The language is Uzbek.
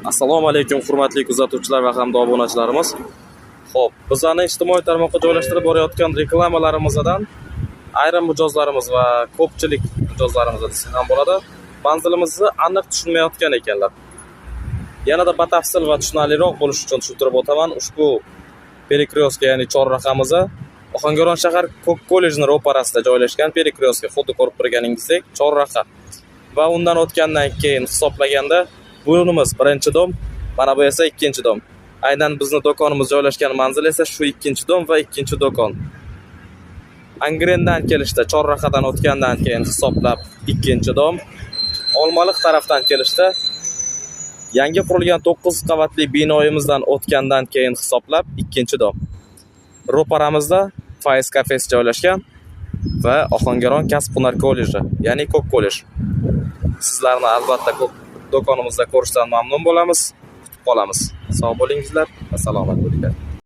Assalomu alaykum, hurmatli kuzatuvchilar va hamda obunachilarimiz. Xo'p, bizlarni ijtimoiy tarmoqqa joylashtirib borayotgan reklamalarimizdan ayrim mijozlarimiz va ko'pchilik mijozlarimiz desak ham bo'ladi, manzilimizni aniq tushunmayotgan ekanlar. Yanada batafsil va tushunarliroq bo'lishi uchun tushuntirib o'taman. Ushbu перекрёстка, ya'ni chorrahamiz Ohangaron shahar Ko'k kollejini ro'parasida joylashgan перекрёстка, xuddi ko'rib turganingizdek chorraha. Va undan o'tgandan keyin hisoblaganda bunimiz birinchi дом, mana bu esa ikkinchi дом. Aynan bizni do'konimiz joylashgan manzil esa shu ikkinchi дом va ikkinchi do'kon. Angrendan kelishda chorrahadan o'tgandan keyin hisoblab ikkinchi дом. Olmaliq tarafdan kelishda yangi qurilgan 9 qavatli binoyimizdan o'tgandan keyin hisoblab ikkinchi дом. Ro'paramizda Fayz kafesi joylashgan va Ohangaron kasb-hunar kolleji, ya'ni Ko'k kollej. Sizlarni albatta ko'k do'konimizda ko'rishdan mamnun bo'lamiz, kutib qolamiz. Sog' bo'lingizlar va salomat bo'linglar.